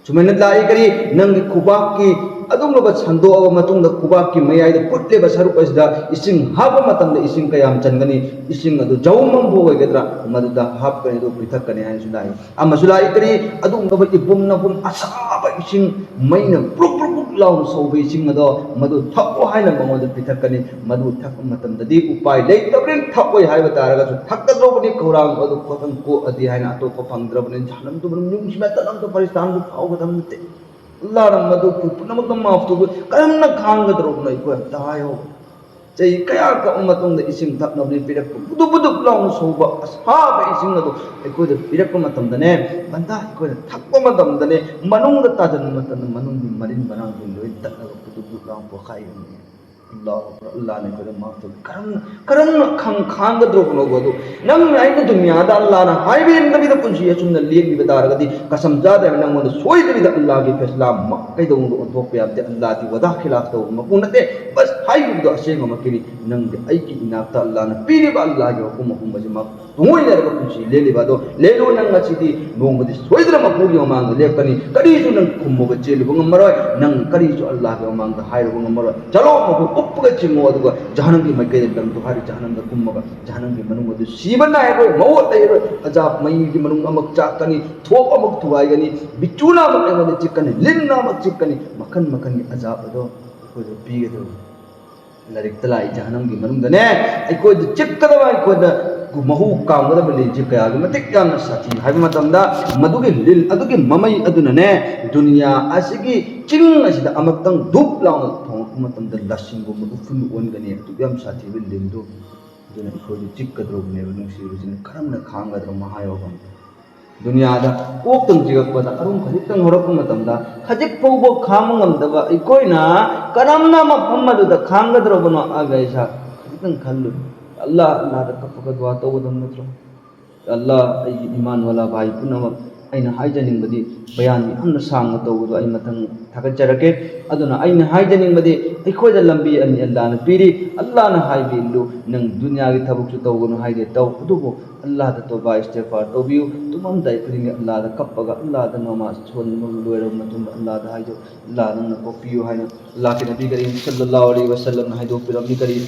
ꯁꯨꯃꯥꯏꯅ ꯂꯥꯛꯏ ꯀꯔꯤ? ꯅꯪꯒꯤ ꯈꯨꯕꯥꯛꯀꯤ ꯑꯗꯨꯒꯨꯝꯂꯕ ꯁꯟꯗꯣꯛꯑꯕ ꯃꯇꯨꯡꯗ ꯈꯨꯕꯥꯛꯀꯤ ꯃꯌꯥꯏꯗ ꯐꯨꯠꯂꯤꯕ ꯁꯔꯨꯛ ꯑꯁꯤꯗ ꯏꯁꯤꯡ ꯍꯥꯞꯄ ꯃꯇꯝꯗ ꯏꯁꯤꯡ ꯀꯌꯥꯝ ꯆꯟꯒꯅꯤ? ꯏꯁꯤꯡ ꯑꯗꯨ ꯖꯧ ꯃꯪꯕ ꯑꯣꯏꯒꯗ꯭ꯔꯥ? ꯃꯗꯨꯗ ꯍꯥꯞꯀꯅꯤ, ꯑꯗꯨ ꯄꯤꯊꯛꯀꯅꯤ ꯍꯥꯏꯅꯁꯨ ꯂꯥꯛꯏ꯫ ꯑꯃꯁꯨ ꯂꯥꯛꯏ ꯀꯔꯤ? ꯑꯗꯨꯒꯨꯝꯂꯕ ꯏꯄꯨꯝ ꯅꯄꯨꯝ ꯑꯁꯥꯕ ꯏꯁꯤꯡ, ꯃꯩꯅ ꯄ꯭ꯔꯨꯛ ꯄ꯭ꯔꯨꯛ ꯄ꯭ꯔꯨꯛ ꯂꯥꯎꯅ ꯁꯧꯕ ꯏꯁꯤꯡ ꯑꯗꯣ ꯃꯗꯨ ꯊꯛꯑꯣ ꯍꯥꯏꯅ ꯃꯉꯣꯟꯗ ꯄꯤꯊꯛꯀꯅꯤ꯫ ꯃꯗꯨ ꯊꯛꯄ ꯃꯇꯝꯗꯗꯤ ꯎꯄꯥꯏ ꯂꯩꯇꯕꯅꯤꯅ ꯊꯛꯑꯣꯏ ꯍꯥꯏꯕ ꯇꯥꯔꯒꯁꯨ ꯊꯛꯀꯗꯧꯕꯅꯤ, ꯈꯧꯔꯥꯡꯕ ꯑꯗꯨ ꯈꯣꯠꯇꯅ ꯀꯣꯛꯑꯗꯤ ꯍꯥꯏꯅ ꯑꯇꯣꯞꯄ ꯐꯪꯗ꯭ꯔꯕꯅꯤꯅ ꯖꯍꯟꯅꯝꯗꯨ ꯃꯅꯨꯡ ꯌꯨꯝꯁꯤꯃ ꯇꯠꯂꯝꯗ ꯐꯔꯤꯁꯇꯥꯟꯗꯨ ꯐꯥꯎꯒꯗꯕ ꯅꯠꯇꯦ꯫ ꯑꯜꯂꯥꯍꯅ ꯃꯗꯨ ꯄꯨꯝꯅꯃꯛꯇ ꯃꯥꯐ ꯇꯧꯕ ꯀꯔꯝꯅ ꯈꯥꯡꯒꯗꯧꯔꯕꯅꯣ ꯑꯩꯈꯣꯏ ꯑꯝꯇ ꯍꯥꯏꯌꯣ꯫ ꯆꯍꯤ ꯀꯌꯥ ꯀꯛꯄ ꯃꯇꯨꯡꯗ ꯏꯁꯤꯡ ꯊꯛꯅꯕꯅꯤ ꯄꯤꯔꯛꯄ ꯕꯨꯗꯨꯞ ꯕꯨꯗꯨꯞ ꯂꯥꯎꯅ ꯁꯧꯕ ꯑꯁꯥꯕ ꯏꯁꯤꯡ ꯑꯗꯨ ꯑꯩꯈꯣꯏꯗ ꯄꯤꯔꯛꯄ ꯃꯇꯝꯗꯅꯦ, ꯕꯟꯗꯥ ꯑꯩꯈꯣꯏꯅ ꯊꯛꯄ ꯃꯇꯝꯗꯅꯦ, ꯃꯅꯨꯡꯗ ꯇꯥꯁꯤꯟꯕ ꯃꯇꯝꯗ ꯃꯅꯨꯡꯒꯤ ꯃꯔꯤꯟ ꯃꯔꯥꯡꯁꯤꯡ ꯂꯣꯏ ꯇꯠꯂꯒ ꯕꯨꯗꯨꯞ ꯕꯨꯗꯨꯞ ꯂꯥꯎꯅ ꯄꯣꯈꯥꯏꯒꯅꯤ꯫ ꯑꯜꯂꯥꯍꯨ ꯑꯛꯕꯔ, ꯑꯜꯂꯥꯍꯅ ꯑꯩꯈꯣꯏꯗ ꯃꯥꯐ ꯇꯧꯕꯤ꯫ ꯀꯔꯝꯅ, ꯀꯔꯝꯅ ꯈꯪ-, ꯈꯥꯡꯒꯗ꯭ꯔꯣꯕꯅꯣꯕ ꯑꯗꯨ? ꯅꯪꯅ ꯑꯩꯅ ꯗꯨꯅꯤꯌꯥꯗ ꯑꯜꯂꯥꯍꯅ ꯍꯥꯏꯕ ꯏꯟꯗꯕꯤꯗ ꯄꯨꯟꯁꯤ ꯑꯁꯨꯝꯅ ꯂꯦꯟꯈꯤꯕ ꯇꯥꯔꯒꯗꯤ ꯀꯁꯝ ꯆꯥꯗꯅ ꯅꯪꯉꯣꯟꯗ ꯁꯣꯏꯗꯕꯤꯗ ꯑꯜꯂꯥꯍꯒꯤ ꯐꯦꯁꯂꯥꯃꯛ ꯀꯩꯗꯧꯅꯨꯡꯗ ꯑꯣꯟꯊꯣꯛꯄ ꯌꯥꯗꯦ꯫ ꯑꯜꯂꯥꯍꯗꯤ ꯋꯥꯗꯥ ꯈꯤꯂꯥꯐ ꯇꯧꯕ ꯃꯄꯨ ꯅꯠꯇꯦ꯫ ꯕꯁ ꯍꯥꯏꯈꯤꯕꯗꯣ ꯑꯁꯦꯡꯕꯃꯛꯀꯤꯅꯤ꯫ ꯅꯪꯗꯤ ꯑꯩꯒꯤ ꯏꯅꯥꯛꯇ ꯑꯜꯂꯥꯍꯅ ꯄꯤꯔꯤꯕ ꯑꯜꯂꯥꯍꯒꯤ ꯍꯨꯀꯨꯝ ꯑꯍꯨꯝ ꯑꯁꯤꯃꯛ ꯊꯃꯣꯏꯅꯔꯒ ꯄꯨꯟꯁꯤ ꯂꯦꯜꯂꯤꯕ ꯑꯗꯣ ꯂꯦꯜꯂꯨ꯫ ꯅꯪ ꯉꯁꯤꯗꯤ ꯅꯣꯡꯃꯗꯤ ꯁꯣꯏꯗꯅ ꯃꯄꯨꯒꯤ ꯃꯃꯥꯡꯗ ꯂꯦꯞꯀꯅꯤ꯫ ꯀꯔꯤꯁꯨ ꯅꯪ ꯈꯨꯝꯃꯒ ꯆꯦꯜꯂꯨꯕ ꯉꯝꯃꯔꯣꯏ꯫ ꯅꯪ ꯀꯔꯤꯁꯨ ꯑꯜꯂꯥꯍꯒꯤ ꯃꯃꯥꯡꯗ ꯍꯥꯏꯔꯨꯕ ꯉꯝꯃꯔꯣꯏ꯫ ꯆꯠꯂꯣ, ꯃꯈꯨꯠ ꯎꯞꯄꯒ ꯆꯤꯡꯉꯣ, ꯑꯗꯨꯒ ꯖꯍꯟꯅꯝꯒꯤ ꯃꯥꯏꯀꯩꯗ ꯂꯪꯊꯣꯛ ꯍꯥꯏꯔꯤ꯫ ꯖꯍꯟꯅꯝꯗ ꯀꯨꯝꯃꯒ ꯖꯍꯟꯅꯝꯒꯤ ꯃꯅꯨꯡ ꯑꯗꯨ ꯁꯤꯕ ꯅꯥꯏꯔꯣꯏ, ꯃꯧꯠ ꯂꯩꯔꯣꯏ꯫ ꯑꯖꯥꯕ ꯃꯩꯒꯤ ꯃꯅꯨꯡ ꯑꯃꯨꯛ ꯆꯥꯛꯀꯅꯤ, ꯊꯣꯞ ꯑꯃꯨꯛ ꯊꯨꯒꯥꯏꯒꯅꯤ, ꯕꯤꯆꯨꯅ ꯑꯃꯨꯛ ꯑꯩꯉꯣꯟꯗ ꯆꯤꯛꯀꯅꯤ, ꯂꯤꯟꯅ ꯑꯃꯨꯛ ꯆꯤꯛꯀꯅꯤ, ꯃꯈꯟ ꯃꯈꯟꯒꯤ ꯑꯖꯥꯕ ꯑꯗꯣ ꯑꯩꯈꯣꯏꯗ ꯄꯤꯒꯗꯧꯕꯅꯤ꯫ ꯂꯥꯏꯔꯤꯛꯇ ꯂꯥꯛꯏ, ꯖꯍꯟꯅꯝꯒꯤ ꯃꯅꯨꯡꯗꯅꯦ ꯑꯩꯈꯣꯏꯗ ꯆꯤꯛꯀꯗꯕ, ꯑꯩꯈꯣꯏꯗ ꯃꯍꯨ ꯀꯥꯝꯒꯗꯕ ꯂꯤꯟꯁꯤ ꯀꯌꯥꯒꯤ ꯃꯇꯤꯛ ꯌꯥꯝꯅ ꯁꯥꯊꯤ ꯍꯥꯏꯕ ꯃꯇꯝꯗ, ꯃꯗꯨꯒꯤ ꯂꯤꯟ ꯑꯗꯨꯒꯤ ꯃꯃꯩ ꯑꯗꯨꯅꯅꯦ ꯗꯨꯅꯤꯌꯥ ꯑꯁꯤꯒꯤ ꯆꯤꯡ ꯑꯁꯤꯗ ꯑꯃꯨꯛꯇꯪ ꯙꯨꯞ ꯂꯥꯎꯅ ꯊꯣꯡꯉꯛꯄ ꯃꯇꯝꯗ ꯂꯁꯤꯡꯒꯨꯝꯕ ꯎꯐꯨꯟ ꯑꯣꯟꯒꯅꯤ꯫ ꯑꯗꯨꯛ ꯌꯥꯝ ꯁꯥꯊꯤꯕ ꯂꯤꯟꯗꯨ ꯑꯗꯨꯅ ꯑꯩꯈꯣꯏꯗ ꯆꯤꯛꯀꯗꯧꯔꯕꯅꯦꯕ꯫ ꯅꯨꯡꯁꯤꯕꯁꯤꯅ ꯀꯔꯝꯅ ꯈꯥꯡꯒꯗ꯭ꯔꯣ ꯃꯍꯥꯏ ꯍꯥꯏꯕ? ꯗꯨꯅꯤꯌꯥꯗ ꯀꯣꯛꯇꯪ ꯆꯤꯛꯂꯛꯄꯗ, ꯑꯔꯨꯝ ꯈꯖꯤꯛꯇꯪ ꯍꯧꯔꯛꯄ ꯃꯇꯝꯗ ꯈꯖꯤꯛ ꯐꯥꯎꯕ ꯈꯥꯡꯕ ꯉꯝꯗꯕ ꯑꯩꯈꯣꯏꯅ ꯀꯔꯝꯅ ꯃꯐꯝ ꯑꯗꯨꯗ ꯈꯥꯡꯒꯗꯧꯔꯕꯅꯣ ꯍꯥꯏꯕ ꯏꯁꯥ ꯈꯖꯤꯛꯇꯪ ꯈꯜꯂꯨ꯫ ꯑꯜꯂꯥꯍ, ꯑꯜꯂꯥꯍꯗ ꯀꯞꯄꯒ ꯗꯨꯋꯥ ꯇꯧꯒꯗꯕ ꯅꯠꯇ꯭ꯔꯣ? ꯑꯜꯂꯥꯍ, ꯑꯩꯒꯤ ꯏꯃꯥꯟ ꯋꯥꯂꯥ ꯚꯥꯏ ꯄꯨꯝꯅꯃꯛ ꯑꯩꯅ ꯍꯥꯏꯖꯅꯤꯡꯕꯗꯤ, ꯕꯌꯥꯟ ꯌꯥꯝꯅ ꯁꯥꯡꯅ ꯇꯧꯕꯗꯣ ꯑꯩ ꯃꯊꯪ ꯊꯥꯒꯠꯆꯔꯛꯀꯦ꯫ ꯑꯗꯨꯅ ꯑꯩꯅ ꯍꯥꯏꯖꯅꯤꯡꯕꯗꯤ, ꯑꯩꯈꯣꯏꯗ ꯂꯝꯕꯤ ꯑꯅꯤ ꯑꯜꯂꯥꯅ ꯄꯤꯔꯤ꯫ ꯑꯜꯂꯥꯅ ꯍꯥꯏꯕ ꯏꯜꯂꯨ, ꯅꯪ ꯗꯨꯅꯤꯌꯥꯒꯤ ꯊꯕꯛꯁꯨ ꯇꯧꯒꯅꯨ ꯍꯥꯏꯗꯦ, ꯇꯧ, ꯑꯗꯨꯕꯨ ꯑꯜꯂꯥꯗ ꯇꯧꯕ ꯏꯁꯇꯤꯒꯐꯥꯔ ꯇꯧꯕꯤꯌꯨ꯫ ꯇꯨꯝꯃꯝꯗꯥꯏ ꯈꯨꯗꯤꯡꯒꯤ ꯑꯜꯂꯥꯗ ꯀꯞꯄꯒ, ꯑꯜꯂꯥꯗ ꯅꯃꯥꯖ ꯁꯣꯟꯕ ꯂꯣꯏꯔꯕ ꯃꯇꯨꯡꯗ ꯑꯜꯂꯥꯗ ꯍꯥꯏꯖꯧ, "ꯑꯜꯂꯥ, ꯅꯪꯅ ꯀꯣꯛꯄꯤꯌꯨ" ꯍꯥꯏꯅ꯫ ꯑꯜꯂꯥꯍꯒꯤ ꯅꯕꯤ ꯀꯔꯤꯝ ꯁꯜꯂꯜꯂꯥꯍꯨ ꯑꯂꯩꯍꯤ ꯋꯁꯜꯂꯝꯅ ꯍꯥꯏꯗꯣꯛꯄꯤꯔꯝꯃꯤ꯫ ꯀꯔꯤ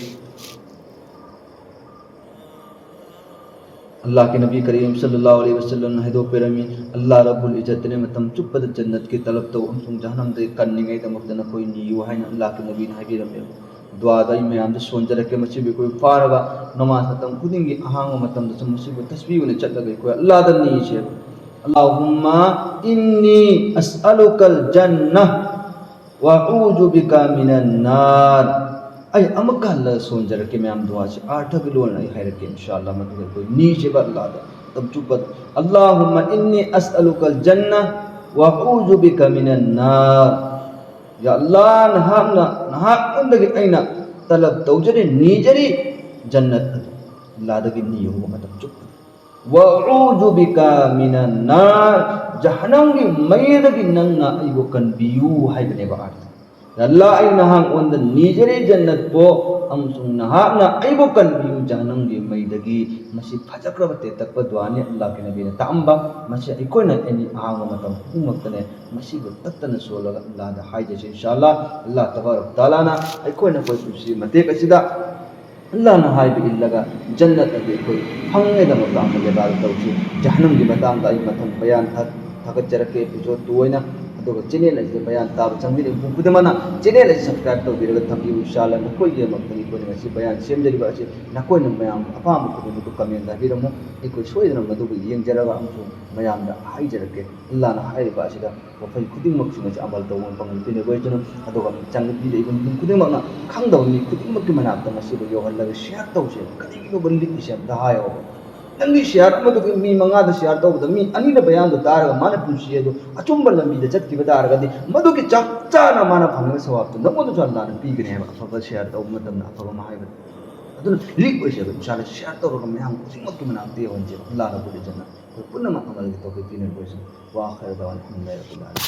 ꯑꯜꯂꯥꯍꯒꯤ ꯅꯕꯤ ꯀꯔꯤꯝ ꯁꯜꯂꯜꯂꯥꯍꯨ ꯑꯂꯩꯍꯤ ꯋꯁꯜꯂꯝꯅ ꯍꯥꯏꯗꯣꯛꯄꯤꯔꯝꯃꯤ, "ꯑꯜꯂꯥꯍ ꯔꯕꯨꯜ ꯏꯖꯠꯇꯅ ꯃꯇꯝ ꯆꯨꯞꯄꯗ ꯖꯟꯅꯠꯀꯤ ꯇꯂꯕ ꯇꯧ ꯑꯃꯁꯨꯡ ꯖꯍꯟꯅꯝꯗꯒꯤ ꯀꯟꯅꯤꯡꯉꯥꯏꯗꯃꯛꯇ ꯅꯈꯣꯏ ꯅꯤꯌꯨ" ꯍꯥꯏꯅ ꯑꯜꯂꯥꯍꯒꯤ ꯅꯕꯤꯅ ꯍꯥꯏꯕꯤꯔꯝꯃꯦꯕ꯫ ꯗꯨꯋꯥꯗ ꯑꯩ ꯃꯌꯥꯝꯗ ꯁꯣꯟꯖꯔꯛꯀꯦ꯫ ꯃꯁꯤꯕꯨ ꯑꯩꯈꯣꯏ ꯐꯥꯔꯒ ꯅꯃꯥꯖ ꯃꯇꯝ ꯈꯨꯗꯤꯡꯒꯤ ꯑꯍꯥꯡꯕ ꯃꯇꯝꯗꯁꯨ ꯃꯁꯤꯕꯨ ꯇꯁꯕꯤꯍ ꯑꯣꯏꯅ ꯆꯠꯂꯒ ꯑꯩꯈꯣꯏ ꯑꯜꯂꯥꯍꯗ ꯅꯤꯁꯦꯕ꯫ "ꯑꯜꯂꯥꯍꯨꯝꯃ ꯏꯟꯅꯤ ꯑꯁꯑꯂꯨꯀꯜ ꯖꯟꯅ ꯋꯥ ꯑꯎꯖꯨ ꯕꯤꯀ ꯃꯤꯅꯟ ꯅꯥꯔ"꯫ ꯑꯩ ꯑꯃꯨꯛꯀ ꯍꯜꯂꯒ ꯁꯣꯟꯖꯔꯛꯀꯦ ꯃꯌꯥꯝ, ꯗꯨꯋꯥꯁꯤ ꯑꯥꯔꯊꯒꯤ ꯂꯣꯟ ꯑꯩ ꯍꯥꯏꯔꯛꯀꯦ ꯏꯟꯁꯥ ꯑꯜꯂꯥꯍ꯫ ꯃꯗꯨꯒ ꯑꯩꯈꯣꯏ ꯅꯤꯁꯦꯕ ꯑꯜꯂꯥꯍꯗ ꯇꯝꯆꯨꯞꯄ꯫ "ꯑꯜꯂꯥꯍꯨꯝꯃ ꯏꯟꯅꯤ ꯑꯁꯑꯂꯨꯀꯜ ꯖꯟꯅ ꯋꯥ ꯑꯎꯖꯨ ꯕꯤꯀ ꯃꯤꯅꯟ ꯅꯥꯔ"꯫ ꯌꯥ ꯑꯜꯂꯥꯍ, ꯅꯍꯥꯛꯅ, ꯅꯍꯥꯛꯉꯣꯟꯗꯒꯤ ꯑꯩꯅ ꯇꯂꯕ ꯇꯧꯖꯔꯤ, ꯅꯤꯖꯔꯤ ꯖꯟꯅꯠ ꯑꯗꯨ꯫ ꯑꯜꯂꯥꯍꯗꯒꯤ ꯅꯤꯌꯨ ꯃꯇꯝ ꯆꯨꯞꯄ꯫ "ꯋꯥ ꯑꯎꯖꯨ ꯕꯤꯀ ꯃꯤꯅꯟ ꯅꯥꯔ", ꯖꯍꯟꯅꯝꯒꯤ ꯃꯩꯗꯒꯤ ꯅꯪꯅ ꯑꯩꯕꯨ ꯀꯟꯕꯤꯌꯨ ꯍꯥꯏꯕꯅꯦꯕ ꯑꯥꯔꯊ꯫ ꯑꯜꯂꯥꯍ, ꯑꯩ ꯅꯍꯥꯛꯉꯣꯟꯗ ꯅꯤꯖꯔꯤ ꯖꯟꯅꯠꯄꯨ, ꯑꯃꯁꯨꯡ ꯅꯍꯥꯛꯅ ꯑꯩꯕꯨ ꯀꯟꯕꯤꯌꯨ ꯖꯍꯟꯅꯝꯒꯤ ꯃꯩꯗꯒꯤ꯫ ꯃꯁꯤ ꯐꯖꯈ꯭ꯔꯕ ꯇꯦꯟꯇꯛꯄ ꯗꯨꯋꯥꯅꯤ ꯑꯜꯂꯥꯍꯒꯤ ꯅꯕꯤꯅ ꯇꯥꯛꯑꯝꯕ꯫ ꯃꯁꯤ ꯑꯩꯈꯣꯏꯅ ꯑꯦꯅꯤ ꯑꯍꯥꯡꯕ ꯃꯇꯝ ꯈꯨꯗꯤꯡꯃꯛꯇꯅꯦ ꯃꯁꯤꯕꯨ ꯇꯠꯇꯅ ꯁꯣꯜꯂꯒ ꯑꯜꯂꯥꯍꯗ ꯍꯥꯏꯖꯁꯤ ꯏꯟꯁꯥ ꯑꯜꯂꯥꯍ꯫ ꯑꯜꯂꯥꯍ ꯇꯕꯥꯔꯛ ꯇꯥꯂꯥꯅ ꯑꯩꯈꯣꯏꯅ ꯑꯩꯈꯣꯏ ꯄꯨꯟꯁꯤ ꯃꯇꯦꯛ ꯑꯁꯤꯗ ꯑꯜꯂꯥꯍꯅ ꯍꯥꯏꯕ ꯏꯜꯂꯒ ꯖꯟꯅꯠ ꯑꯗꯨ ꯑꯩꯈꯣꯏ ꯐꯪꯅꯉꯥꯏꯗꯃꯛꯇ ꯑꯃꯨꯛ ꯏꯔꯥꯗꯥ ꯇꯧꯁꯤ꯫ ꯖꯍꯟꯅꯝꯒꯤ ꯃꯇꯥꯡꯗ ꯑꯩ ꯃꯊꯪ ꯕꯌꯥꯟ ꯊꯥ-, ꯊꯥꯒꯠꯆꯔꯛꯀꯦ episode two ꯑꯣꯏꯅ꯫ ꯑꯗꯨꯒ channel ꯑꯁꯤꯗ ꯕꯌꯥꯟ ꯇꯥꯕ ꯆꯪꯕꯤꯔꯤꯕ ꯃꯤꯄꯨꯝ ꯈꯨꯗꯤꯡꯃꯛꯅ channel ꯑꯁꯤ subscribe ꯇꯧꯕꯤꯔꯒ ꯊꯝꯕꯤꯌꯨ꯫ ꯏꯟꯁꯥ ꯑꯜꯂꯥꯍ, ꯅꯈꯣꯏꯒꯤꯗꯃꯛꯇꯅꯤ ꯑꯩꯈꯣꯏꯅ ꯉꯁꯤ ꯕꯌꯥꯟ ꯁꯦꯝꯖꯔꯤꯕ ꯑꯁꯤ꯫ ꯅꯈꯣꯏꯅ ꯃꯌꯥꯝ ꯑꯄꯥꯝꯕ ꯈꯨꯗꯤꯡꯃꯛꯇꯨ comment ꯍꯥꯏꯕꯤꯔꯝꯃꯨ꯫ ꯑꯩꯈꯣꯏ ꯁꯣꯏꯗꯅ ꯃꯗꯨꯕꯨ ꯌꯦꯡꯖꯔꯒ ꯑꯃꯁꯨꯡ ꯃꯌꯥꯝꯗ ꯍꯥꯏꯖꯔꯛꯀꯦ꯫ ꯑꯜꯂꯥꯍꯅ ꯍꯥꯏꯔꯤꯕ ꯑꯁꯤꯗ ꯋꯥꯐꯝ ꯈꯨꯗꯤꯡꯃꯛꯁꯤꯡ ꯑꯁꯤ ꯑꯃꯜ ꯇꯧꯕ ꯉꯝꯕ ꯃꯤꯑꯣꯏ ꯑꯣꯏꯁꯅꯨ꯫ ꯑꯗꯨꯒ ꯆꯪꯕꯤꯔꯛꯏꯕ ꯃꯤꯄꯨꯝ ꯈꯨꯗꯤꯡꯃꯛꯅ ꯈꯪꯗꯕ ꯃꯤ ꯈꯨꯗꯤꯡꯃꯛꯀꯤ ꯃꯅꯥꯛꯇ ꯃꯁꯤꯕꯨ ꯌꯧꯍꯜꯂꯒ share ꯇꯧꯁꯦ꯫ ꯀꯔꯤꯒꯤꯅꯣꯕ ꯂꯤꯛꯏꯁꯦ ꯑꯝꯇ ꯍꯥꯏꯌꯣꯕ꯫ ꯅꯪꯒꯤ share ꯑꯃꯗꯨꯒꯤ ꯃꯤ ꯃꯉꯥꯗ share ꯇꯧꯕꯗ ꯃꯤ ꯑꯅꯤꯅ ꯕꯌꯥꯟꯗꯣ ꯇꯥꯔꯒ ꯃꯥꯅ ꯄꯨꯟꯁꯤ ꯑꯗꯨ ꯑꯆꯨꯝꯕ ꯂꯝꯕꯤꯗ ꯆꯠꯈꯤꯕ ꯇꯥꯔꯒꯗꯤ ꯃꯗꯨꯒꯤ ꯆꯞ ꯆꯥꯅ ꯃꯥꯅ ꯐꯪꯉꯤꯕ ꯁꯋꯥꯕꯇꯣ ꯅꯪꯉꯣꯟꯗꯁꯨ ꯑꯜꯂꯥꯍꯅ ꯄꯤꯒꯅꯤ ꯍꯥꯏꯕ꯫ ꯑꯐꯕ share ꯇꯧꯕ ꯃꯇꯝꯗ ꯑꯐꯕ ꯑꯃ ꯍꯥꯏꯕꯗ꯫ ꯑꯗꯨꯅ ꯂꯤꯛ ꯑꯣꯏꯁꯦꯕ, ꯏꯁꯥꯅ share ꯇꯧꯔꯒ ꯃꯌꯥꯝ ꯈꯨꯗꯤꯡꯃꯛꯀꯤ ꯃꯅꯥꯛꯇ ꯌꯧꯍꯟꯁꯦꯕ꯫ ꯑꯜꯂꯥꯍ ꯔꯕꯨꯜ ꯏꯖꯠꯅ ꯑꯩꯈꯣꯏ ꯄꯨꯝꯅꯃꯛ ꯑꯃꯜꯒꯤ ꯇꯣꯄꯤꯛ ꯄꯤꯅꯔꯤꯕ ꯑꯣꯏꯁꯅꯨ꯫ ꯋꯥ ꯈꯔꯗ ꯑꯣꯏꯅ ꯈꯨꯝꯅꯔꯛꯄ ꯇꯥꯔꯦ꯫